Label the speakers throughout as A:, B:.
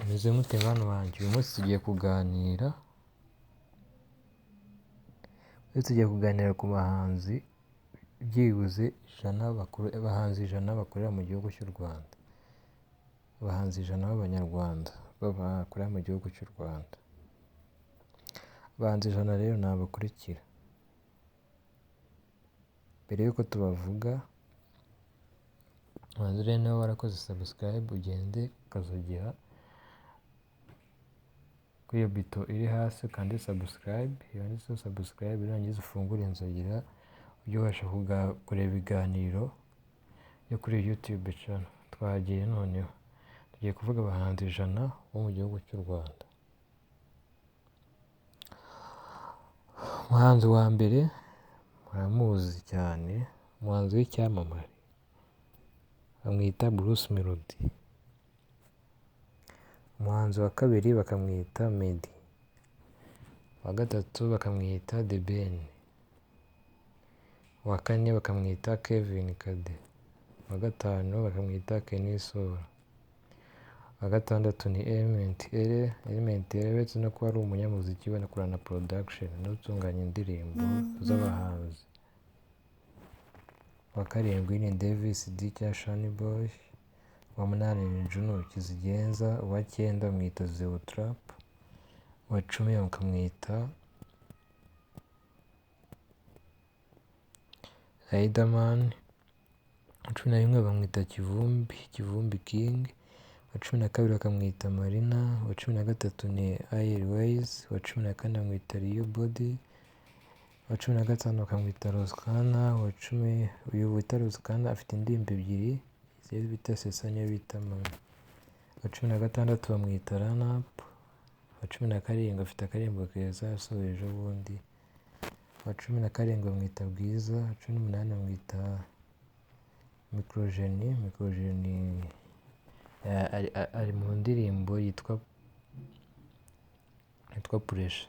A: Meze mute bantu banjye? Uyu munsi tugiye kuganira, ku bahanzi byibuze 100 abahanzi 100 bakorera mu gihugu cy'u Rwanda. Abahanzi 100 b'Abanyarwanda bakorera mu gihugu cy'u Rwanda. Abahanzi 100 rero ni abakurikira. Mbere y'uko tubavuga, ubanze urebe niba warakoze subscribe, ugende ukazogera kuri iyo bito iri hasi ukande subscribe, yanditseho subscribe, nurangiza ufungure inzogera ujye ubasha kureba ibiganiro byo kuri YouTube channel. Twagiye noneho, tugiye kuvuga abahanzi 100 bo mu gihugu cy'u Rwanda. Umuhanzi wa mbere muramuzi cyane, umuhanzi w'icyamamare bamwita Bruce Melody. Umuhanzi wa kabiri bakamwita Meddy. Uwa gatatu bakamwita The Ben. Uwa kane bakamwita Kevin Kade. Uwa gatanu bakamwita Kenny Sol. Uwa gatandatu ni Element Eleeeh. Element Eleeeh uretse no kuba ari umunyamuziki banakora na production, n'utunganya indirimbo z'abahanzi. Uwa karindwi ni Davis D cyangwa Shani Boy. Uwa munani ni Juno Kizigenza. Uwa cyenda bamwita Zeo Trap. Uwa 10 bakamwita Riderman. Uwa 11 bamwita Kivumbi, Kivumbi King. Uwa 12 bakamwita Marina. Uwa 13 ni Ariel Wayz. Uwa 14 bamwita Real Body. Uwa 15 bakamwita Roskana. Uwa 10 uyu wita Roskana afite indirimbo ebyiri, izo bita Sesa n'iyo bita Mama. Uwa 16 bamwita Run Up. Uwa 17 afite akaririmbo keza yasohoye ejo bundi. Uwa 17 bamwita Bwiza. Uwa 18 bamwita Microgenie. Microgenie ari mu ndirimbo yitwa Pressure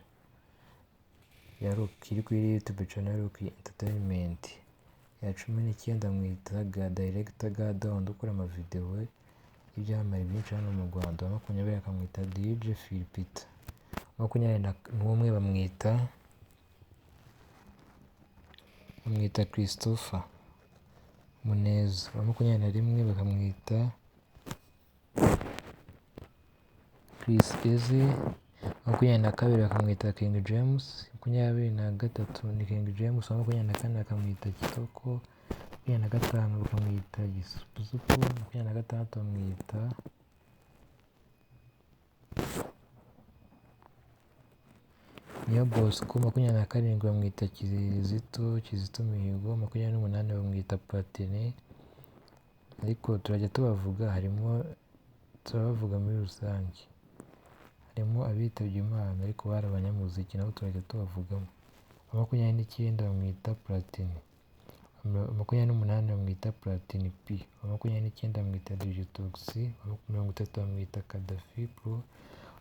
A: ya Rocky, iri kuri YouTube channel ya Rocky Entertainment. Iya 19 bamwita Director Gad, wundi ukora amavideo y'ibyamamare byinshi hano mu Rwanda. Uwa 20 bakamwita DJ Philpeter. Uwa 21 bamwita Christopher Muneza. Uwa 21 bakamwita Chris Eazy. Uwa 22 bakamwita King James. 23 ni King James. Uwa 24 bakamwita Kitoko. 25 bakamwita Gisupusupu. 26 bamwita Niyo Bosco. 27 bamwita Kizito, Kizito Mihigo. 28 bamwita Platini. Ariko turajya tubavuga, harimo turabavuga muri rusange, harimo abitabye Imana ariko bari abanyamuziki, nabo turajya tubavugamo. 29 bamwita Platini. 28 bamwita Platini P. 29 bamwita DJ Toxxy. 30 bamwita Kadafi Pro.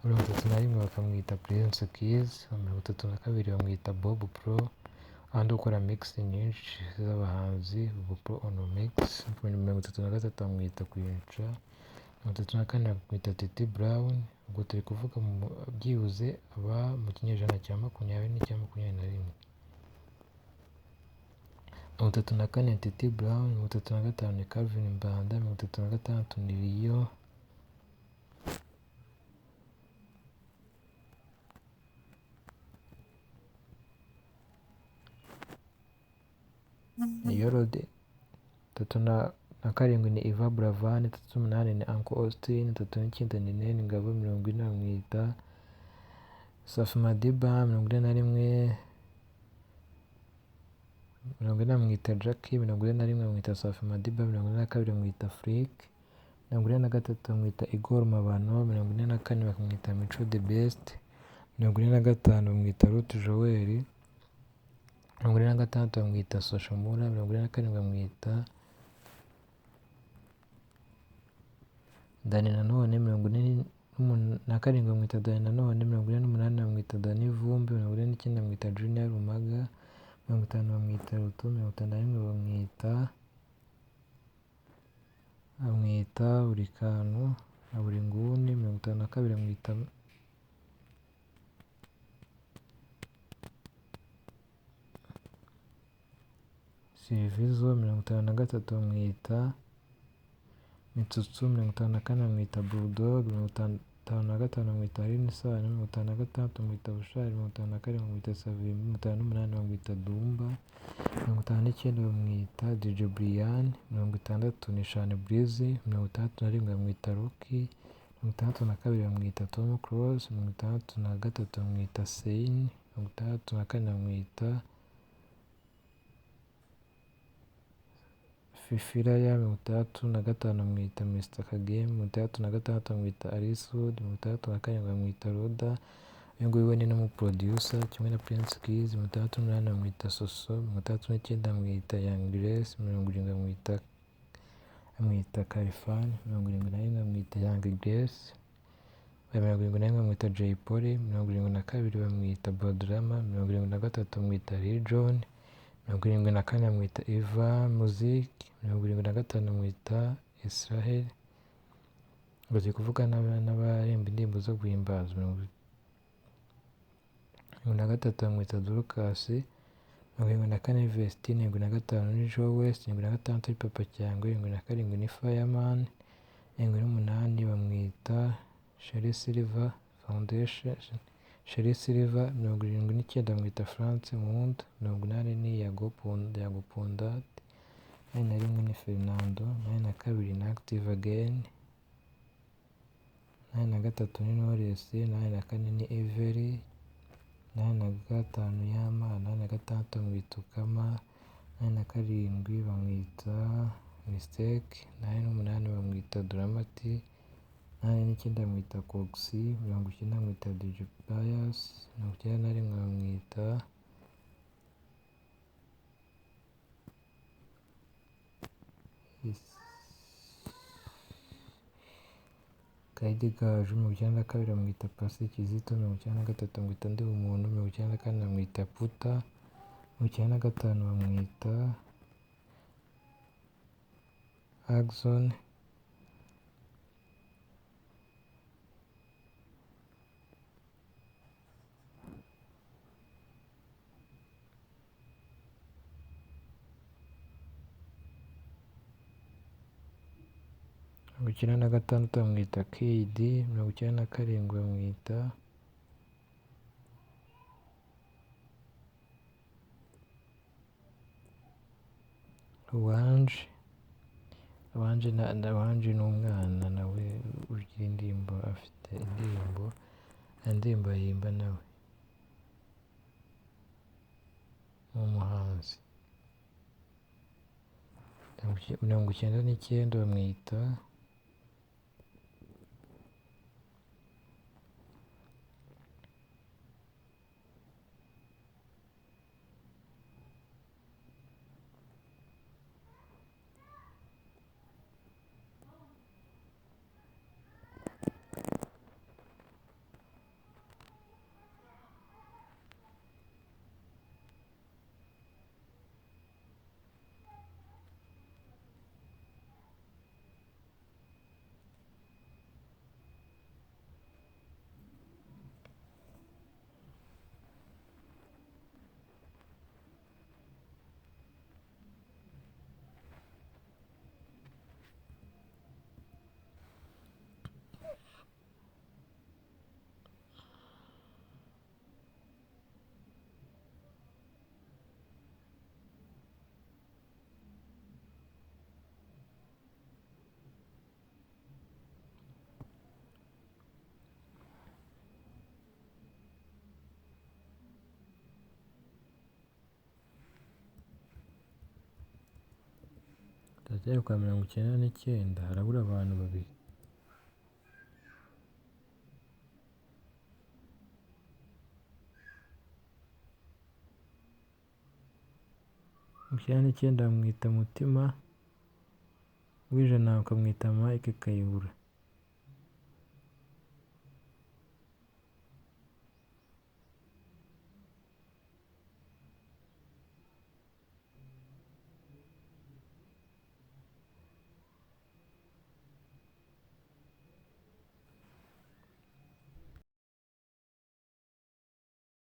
A: 31 bakamwita Prince Kiiiz. 32 bamwita Bob Pro, ahandi ukora mix nyinshi z'abahanzi, Bob Pro on mix. 33 bamwita Queen Cha. 34 bamwita Titi Brown. Ubwo turi kuvuga byibuze aba mu kinyejana cya 20 n'icya 21. 34 Titi Brown. 35 ni Calvin Mbanda. 36 ni Rio Yorode. 37 ni Yvan Buravan. 38 ni Uncle Austin. 39 ni Nel Ngabo. 40 bamwita Safi Madiba. 41 bamwita Jackie. 41 bamwita Safi Madiba. 42 bamwita Afrique. 43 bamwita Igor Mabano. 44 bakamwita Mico The Best. 45 bamwita Ruth Joel. 46 bamwita Social Mula. 47 bamwita Danny Nanone. 47 bamwita Danny Nanone. 48 bamwita Danny Vumbi. 49 bamwita Junior Rumaga. 50 bamwita Ruto. 51 bamwita Burikantu. na buri nguni, 52 bamwita Silvizo, 53 bamwita Mitsutsu, 54 bamwita Bulldog, 55 bamwita Alyn Sano, 56 bamwita Bushali, 57 bamwita Savimbi, 58 bamwita Dumba, 59 bamwita DJ Brian, 60 ni Sean Breezy, 61 bamwita Rocky, 62 bamwita Tom Close, 63 bamwita Sein, 64 bamwita Fifiraya, 65 bamwita Mr Kagame, 66 bamwita Alice Wood, 67 bamwita Loda, uyu nguyu we ni n'umuproducer kimwe na Prince Kiiiz, 68 bamwita Soso, 69 bamwita Young Grace, 70 bamwita Khalfan, 71 bamwita Young Grace, 71 bamwita Jay Polly, 72 bamwita Badrama, 73 bamwita Lil John, 74 bamwita Eva Music, 75 bamwita Israel. Ngo turi kuvuga n'abaremba indirimbo zo guhimbaza. 73 bamwita Dorcas, 74 Vestine, 75 ni Joe West, 76 ni Papa Cyangwe, 77 ni Fireman, 78 bamwita Sherrie Silver Foundation, Sherrie Silver, 79 bamwita France Nkunda, 80 ni Yago Pondati, 81 ni Fernando, 82 ni Active Again, 83 ni Knowless, 84 ni Every, 85 Yamana, 86 bamwita Ukama, 87 bamwita Mistake, 88 bamwita Dramati, 89 bamwita Coxy, 90 bamwita DJ Pius, 91 bamwita Kayidi Gaju, 92 bamwita Paccy Kizito, 93 bamwita Ndi Umuntu, 94 bamwita Puta, 95 bamwita Axon, 96 bamwita KD, 97 bamwita Wanje. Wanje ni umwana nawe ugira indirimbo, afite indirimbo ahimba nawe, ni umuhanzi. 99 bamwita Turacyari kwa 99, harabura abantu babiri. 99 bamwita Mutima w'Ijana bakamwita Mike Kayihura.